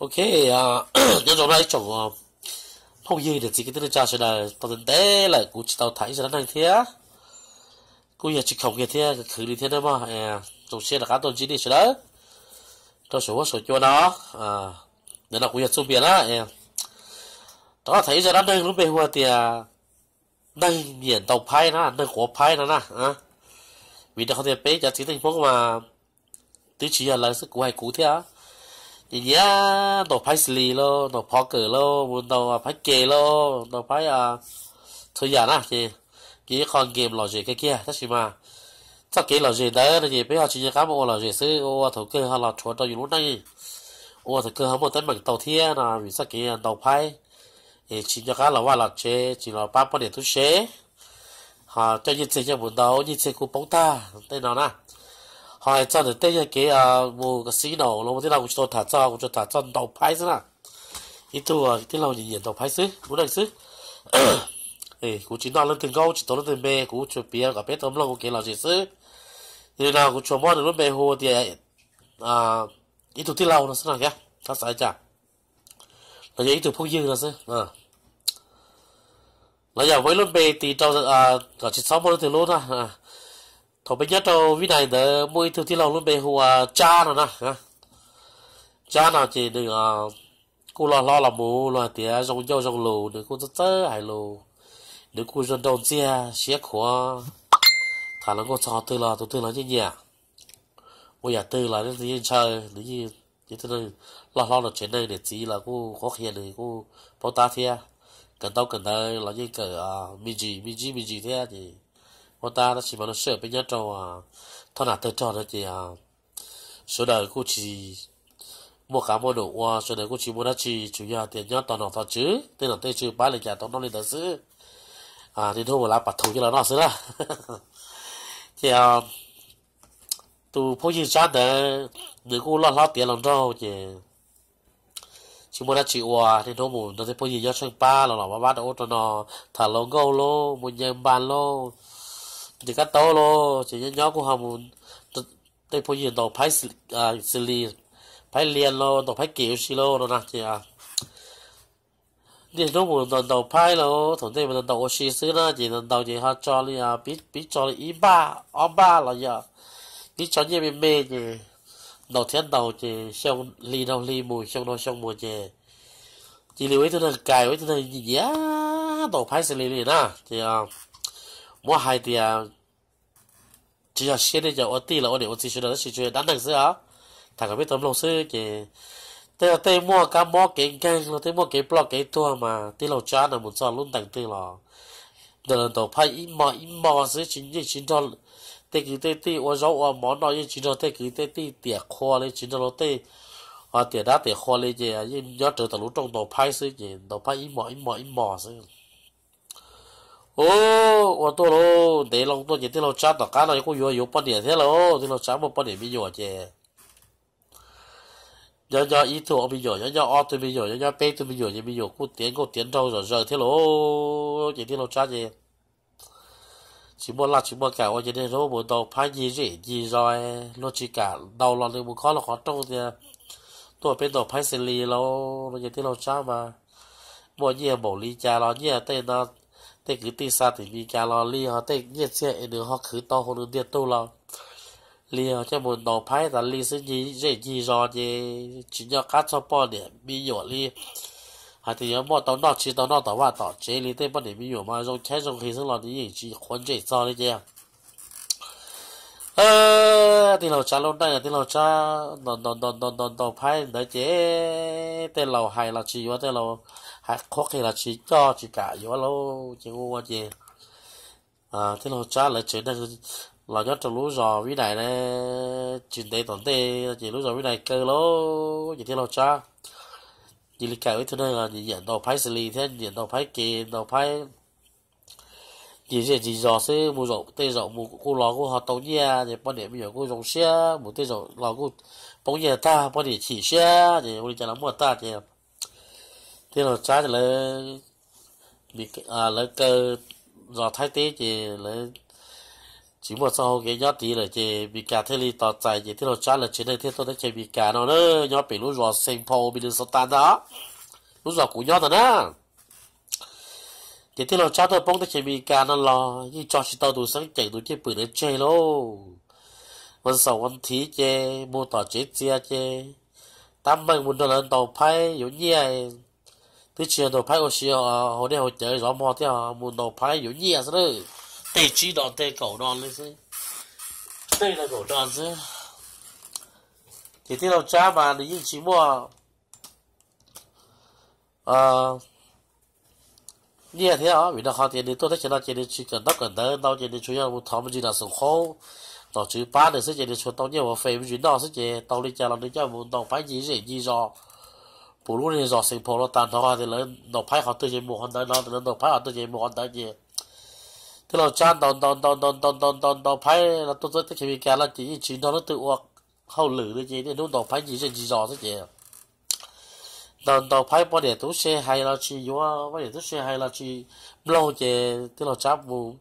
Ok, nyob zoo na ib tsoom phooj ywg niam txiv kwv tij neej tsa sawv daws, tau ntev ntev lawm kuv tsis tau tham ib zaj dab neeg thiab. Kuj yog tsis khoom kiag thiab, khwv li thiab nawb mog. Zoo siab rov qab tuaj ntsib nej sawv daws rau saum huab saum cua no. Ntawm no kuv yog Txuj Npias na. Rov qab tham ib zaj dab neeg lub npe hu tias neeg nyiam ntaus phaib na, neeg quav phaib no na. Vim rau qhov tias peb cov txiv neej Hmoob mas twb tsis yog lawv xwb, kuv hais kuv thiab, nyiam nyiam ntaus phaib xis lis lauj, ntaus phov kawm lauj, mus ntaus phaib kem lauj, ntaus phaib txhua yam na ces, ces ib qho game lom zem kiag kiag. Tab sis mas txoj kev lom zem ntawd no ces peb ho tsis nco qab muab ua lom zem xwb, ua ua thaum kawg ho los rhuav rau yus lub neej, ua ua thaum kawg ho muaj teeb meem tau thiab no, vim txoj kev ntaus phaib es tsis nco qab los vaj los tsev, tsis los pab poj niam tub se, ho coj nyiaj txiag coj mus ntaus, nyiaj txiag kuj poob tag tej no na. Ho hais txog ntawm tej yog kev mus casino los mus tej no kuv tsis tau tham txog, kuv tsuas tham txog ntaus phaib xwb na. Ib tug tij laug nyiam nyiam ntaus phaib xwb, lub neej xwb. Kuv tsis noj leej twg nkaub, tsis tuav leej twg npe, kuv tsuas piav kom peb tau mloog ua kev lom zem xwb. Yog li no kuv tsuas muab nws lub npe hu tias ib tug tij laug no xwb no thiab, txhob xav cas, los yog ib tug phooj ywg no xwb. Los yog muab ib lub npe tis rau kom tsis txhob muaj leej twg lub na. Thaum peb nyob rau Vib Nais ntawd muaj ib tug tij laug lub npe hu ua Tsab no na. Tsab no ces nws kuj loj hlob los mus, luag hais tias zoo ncauj zoo lus, nws kuj txawj txawj hais lus, nws kuj zoo nraug ntxiag siab khuav, tham los nkauj txog qhov twg los tus twg los yeej nyiam. Ua yam twg los leej twg yeej ntshaw, nws yeej, ces tus neeg loj hlob los tsev neeg niam txiv los kuj qhuab qhia nws kuj paub tab thiab. Kawm ntaub kawm ntawv los yeej kawm me ntsis me ntsis me ntsis thiab ces paub tab. Tab sis mas lub sij hawm peb nyob rau thoj nam tawg rog no ces sawv daws kuj tsis muaj qab muaj num ua, sawv daws kuj tsis muaj dab tsi, tsuas yog tias nyob tos nom tos tswv, tej nom tej tswv pab li cas tau noj li ntawd xwb. Niaj hnub mus lav pas thu coj los noj xwb na. Ces tus phooj ywg Tsab ntawd nws kuj loj hlob tiav los nraug ces tsis muaj dab tsi ua, niaj hnub mus nrog tej phooj ywg nyob tsheej pab los los vab vab rau ub rau no, tham hluas nkauj lauj, mus ncaws npas lauj, ncaws kab taub lauj, ces nyob nyob kuj ho mus tej phooj ywg ntaus phaib xis lis, phaib lias lauj, ntaus phaib kem ua si lauj no na ces niaj hnub mus ntaus ntaus phaib lauj, thaum ntej mas ntaus ntaus ua si xwb na ces ntaus ntaus ces ho tso li, pib tso li ib npaj ob npaj los yog pib tso nyiaj me me ces ntaus thiab ntaus ces xyoo hli dhau hli mus xyoo dhau xyoo mus ces cia li ua ib tug neeg kais, ua ib tug neeg nyiam ntaus phaib xis lis li na ces muab hais tias tsis yog siab nej cov ua tij los ua niam ua txiv sawv daws tab sis tsuas yog dab neeg xwb os, tham kom peb tau mloog xwb ces tej tej muaj kab mob kev nkeeg los tej muaj kev ploj kev tuag mas tij laug Tsab no mus txog lub ntees twg los nws los ntaus phaib ib mos ib mos xwb, tsis yeej tsis nrog tej kwv tej tij ua zaub ua mov noj, yeej tsis nrog tej kwv tej tij tiam qhua li, tsis nrog luag tej tiam dab tiam qhua li ces yeej nyob rawv tom lub rooj ntaus phaib xwb ces ntaus phaib ib mos ib mos ib mos xwb. Ua tuaj lauj, ntev loo tuaj ces tij laug Tsab tom qab no kuj yuav yuav poj niam thiab lauj, tij laug Tsab muaj poj niam me nyuam ces nyob nyob ib tug ua me nyuam, nyob nyob ob tug me nyuam, nyob nyob peb tug me nyuam ces me nyuam kuj tiav nkauj tiav nraug zom zaws thiab lauj. Ces tij laug Tsab ces tsis muaj laj tsis muaj kam ua ces niaj hnub mus ntaus phaib ncig zej ncig zos, luag tsis kam ntaus los nws mus khob luag qhov rooj tias tuaj peb ntaus phaib xis lis lauj no ces tij laug Tsab mas muaj nyiaj npaum li cas los nyiaj tej no tej kwv tij xa tim Meskas los li, ho tej nyiaj txiag es nws ho khwv tau hauv nws ntiag tug los li, ho coj mus ntaus phaib tas li xwb, ncig zej ncig zos ces tsis nco qab txog poj niam me nyuam li. Hais tias yuav muaj tau noj tsis tau noj tom vaj tom tsev li, tej poj niam me nyuam mas zoo chaib zoo nqhis xwb los nws yeej tsis qhuav ntsej txog li ces tij laug Tsab lub neej, tij laug Tsab ntaus ntaus ntaus ntaus phaib ntawd ces tej laus hais los tsis yuav, tej laus hais qhuab qhia los tsis coj tsis kam yuav lauj. Ces ua ua ces tij laug Tsab lawv tsev neeg los nyob rau lub zos Vib Nais na, tsis ntev tom ntej ces lub zos Vib Nais kaw lauj. Ces tij laug Tsab cia li kawm ib tug neeg nyiam ntaus phaib xis lis thiab nyiam ntaus phaib ke, ntaus phaib ncig zej ncig zos xwb, mus zaum tej zaum mus kuj los kuj ho tau nyiaj, ces poj niam me nyuam kuj zoo siab, mus tej zaum los kuj poob nyiaj tag, poj niam chim siab, ces ua li cas los muaj tag. Ces tij laug Tsab lawv, lawv kaw zos Thaib teb ces lawv tsis muaj txoj hau kev nyob tid lawm ces Amelikas thiaj li tos txais ces tij laug Tsab lawv tsev neeg thiaj tuaj teb chaws Amelikas no na, nyob pem lub zos Saint Paul, Minnesota ntag, lub zos kuv nyob ntag na. Ces tij laug Tsab tuaj poob teb chaws Amelikas no los yeej tso tsis tau tus xeeb ceem tus cwj pwm ntawd tseg lauj. Ua xaum ua thiv ces mus tom tsev txias ces tab meeg mus nrog lawv ntaus phaib yuav nyiaj, twb tsis yog ntaus phaib ua si hauv dej hauv cawv zov mov thiab, mus ntaus phaib yuav nyiaj xwb na. Tej tsib no tej kaum no li xwb, tej no kaum no xwb. Ces tij laug Tsab mas nws yeej tsis muaj nyiaj thiab os, vim rau qhov tias nws tuaj teb chaws no ces nws tsis kawm ntaub kawm ntawv ntau ces nws tsuas yog mus thov me ntsis nram Xoom Qhaub, nom tswv pab nws xwb ces nws tsuas tau nyiaj ua fes me ntsis noj xwb ces tau li cas los nws coj mus ntaus phaib ncig zej ncig zos. Pum lub niag zos Xeem Phaus no tag nrho tias lawv ntaus phaib qhov twg ces mus qhov ntawd no, lawv ntaus phaib qhov twg ces mus qhov ntawd ces tij laug Tsab ntaus ntaus ntaus ntaus ntaus ntaus ntaus ntaus phaib los tuaj txog teb chaws Amelikas no ces yeej tsis nrog leej twg ua hauj lwm li ces niaj hnub ntaus phaib ncig zej ncig zos xwb ces ntaus ntaus phaib poj niam tub se hais los tsis yuav, poj niam tub se hais los tsis mloog ces tij laug Tsab mus,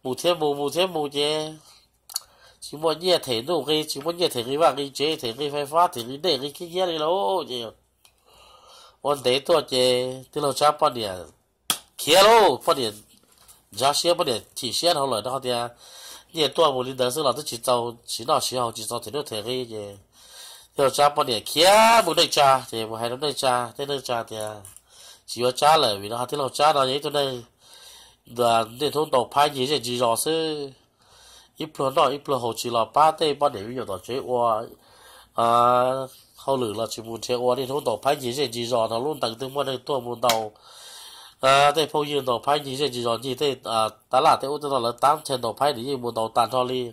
mus thiab mus, mus thiab mus ces tsis muaj nyiaj them nuj nqi, tsis muaj nyiaj them nqi vaj nqi tsev, them nqi fais fab, them nqi dej nqi khib nyiab li lauj ces ua ntev tuaj ces tij laug Tsab poj niam khiav lauj, poj niam ntshav siab, poj niam chim siab dhau lawm rau qhov tias nyiaj tuaj mus li ntawd xwb los twb tsis txaus siv noj siv haus, tsis txaus them nuj them nqi ces tij laug Tsab poj niam khiav mus neej tsa ces mus hais rau neej tsa, tej neej tsa tias tsis yuav Tsab lawm vim rau qhov tij laug Tsab no yog ib tug neeg niaj hnub ntaus phaib ncig zej ncig zos xwb, ib pluag noj ib pluag haus tsis los pab tej poj niam me nyuam tom tsev ua hauj lwm los tsis mus nrhiav ua, niaj hnub ntaus phaib ncig zej ncig zos no, lub ntees twg muaj neeg tuaj mus ntaus, tej phooj ywg ntaus phaib ncig zej ncig zos ncig tej tab laj tej ub tej no lawv tab chaw ntaus phaib nws yeej mus ntaus tag nrho li.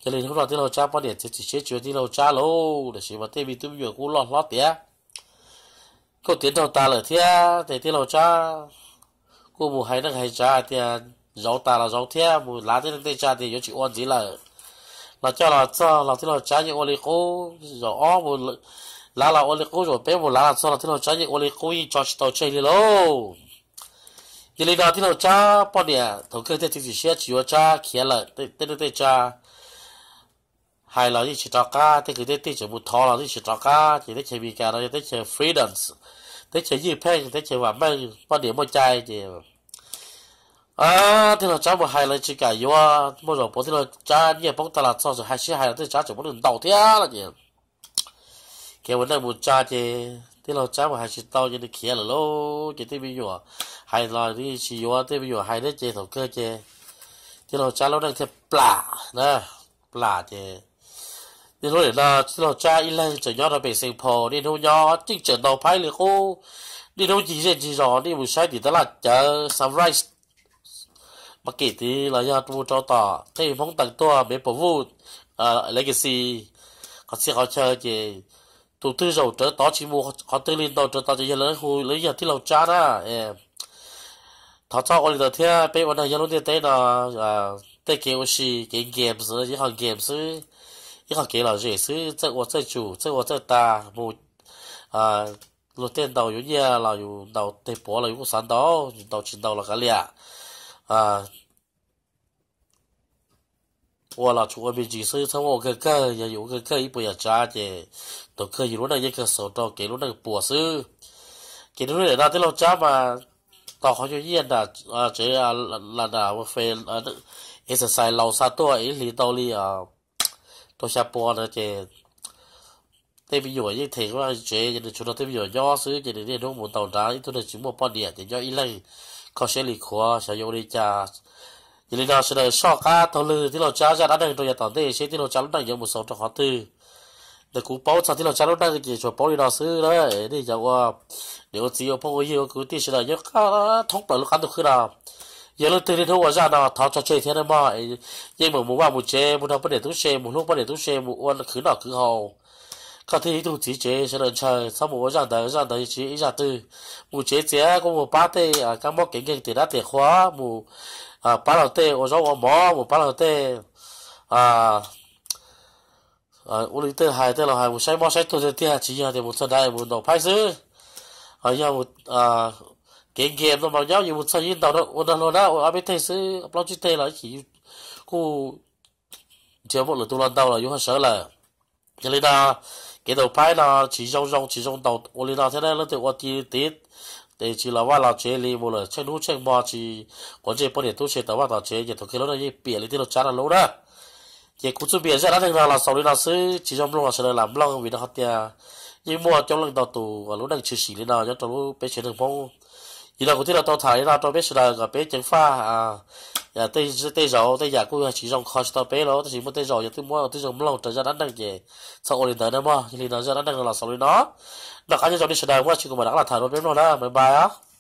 Yog li hnub no tij laug Tsab poj niam txiav txim siab tsis yuav tij laug Tsab lauj, tiam sis mas tej me tub me nyuam kuj loj hlob tiav, kuj tiav nraug tas lawm thiab ces tij laug Tsab kuj mus hais neej hais tsav hais tias zauv tas los zauv thiab, mus lav tej neej tej tsa tias yuav tsis ua ntxiv lawm. Los coj los txog los tij laug Tsab yeej ua li qub, zaum ob mus lav los ua li qub, zaum peb mus lav los txog los tij laug Tsab yeej ua li qub, yeej tso tsis tau tseg li lauj. Yog li no tij laug Tsab poj niam thaum kawg thiaj txiav txim siab tsis yuav Tsab khiav lawm, tej neej tej tsa hais los yeej tsis rov qab, tej kwv tej tij tseem mus thov los yeej tsis rov qab, ces teb chaws Amelikas no yog teb chaws freedom, teb chaws ywj pheej, teb chaws vam meej, poj niam muaj cai ces tij laug Tsab mus hais los tsis kam yuav, muaj zaum pauv tij laug Tsab nyiaj poob tag los txog tseem hais sib hais los tij laug Tsab tseem muab nws ntaus thiab no ces khiav ua neej mus tsa ces tij laug Tsab mus hais tsis tau ces nws khiav lawm lauj. Ces tej me nyuam hais los nws tsis yuav, tej me nyuam hais thiab ces thaum kawg ces tij laug Tsab lub neej thiaj plam na, plam ces niaj hnub nim no tij laug Tsab ib leeg tseem nyob rau pem Xeem Phaus, niaj hnub nyob tseem tseem ntaus phaib li qub, niaj hnub ncig zej ncig zos, nej mus saib tim tab laj cawv Sunrise Market tid los yog mus rau tom tej Hmoob teem tuaj Maplewood, Legacy, qhov txhia qhov chaw ces tus twg zaum rawv tod tsis mus qhov twg li ntau rawv tod ces yog lawv hu lawv yog tij laug Tsab na. Thov txhob ua li ntawd thiab, peb ua neeg nyob lub ntiaj teb no, tej kev ua si, kev games no ib qho games xwb, ib qho kev lom zem xwb, txawj ua txawj tsum, txawj ua txawj tas mus. Luag tej ntaus yus nyiaj los yus ntaus tej puav los yus kuj xav ntaus, yus ntaus tsis ntaus los kav liam. Ua los tsuas ua me ntsis xwb, txhob muaj ua kawg kawg, yog yus ua kawg kawg ib puas yam tsav ces thaum kawg yus lub neej yeej kawg xaus rau kev lub neej puas xwb. Ces niaj hnub niam no tij laug Tsab mas tos qhov nyuag nyiaj nram tsev, lam nram ua fes, exercise laus xa tuaj ib hlis tau li rau xya pua na ces tej me nyuam yeej them vaj tsev ces nws tsuas nrog tej me nyuam nyob xwb ces nws niaj hnub mus ntaus nrad, ib tug neeg tsis muaj poj niam ces nyob ib leeg, kho siab li khuav xyov yuav ua li cas. Yog li no sawv daws soj qab taug lw tij laug Tsab zaj dab neeg rau yav tom ntej seb tij laug Tsab lub neej yuav mus xaus rau qhov twg. Ntawm kuv paub txog tij laug Tsab lub neej ces tsuas paub li no xwb na. Nej cov ua niam ua txiv ua phooj ua ywg ua kwv tij sawv daws nyob thoob plaws lub qab ntuj khwb no, yog leej twg niaj hnub ua zaj no thov tso tseg thiab nawb mog. Yeej meem mus vaj mus tsev, mus nrog poj niam tub se, mus hlub poj niam tub se, mus ua khwv noj khwv haus. Koj thiaj yog ib tug txiv tsev sawv daws ntshaw, txhob mus ua zaj ntawd, zaj ntawd tsis yog ib zaj twg. Mus tsev txias kuj mus pab tej kab mob kev nkeeg tim dab tim qhua, mus pab luag tej ua zaub ua mov, mus pab luag tej ua li tej hais tej los hais, mus saib mob saib tuag tiag tiag, tsis yog tias mus txog nrad mus ntaus phaib xwb. Yog kev nkeeg no mas nyob yus mus txog yus ntaus ua nrog luag na, ua ob peb teg xwb, plaub tsib teg los ib chim kuj kuj nrhiav muaj lwm tus los ntaus los yuav ho sawv lawm. Yog li no, kev tau phaib no tsis zoo zoo tsis zoo ntaus ua li no thiab na, leej twg ua ci tiv, ces tsis los vaj los tsev li mus lawm, tsheej hnub tsheej hmo tsis quav ntsej poj niam tub se tau vaj tau tsev, ces thaum kawg lub neej yeej piam li tij laug Tsab no lub na. Ces kuv txuj npias zaj dab neeg no los xaus li no xwb, tsis zoo mloog los sawv daws lam mloog, vim no hais tias yeej muaj coob leej ntau tus lub neej tshwm sim li no nyob rau lub peb tsev neeg Hmoob. Yog li no kuv thiaj li tau tham li no rau peb sawv daws kom peb ceev faj. Tej zaum tej yam kuj yog tsis zoo kho tsis tau peb los, tab sis muaj tej zaum yog twb muab twb zoo mloog raws zaj dab neeg ces txhob ua li ntawd na mog. Yog li no zaj dab neeg no los xaus li no, noj qab nyob zoo nej sawv daws, muaj tsis kuv mam rov qab los tham rau peb mloog na, bye bye.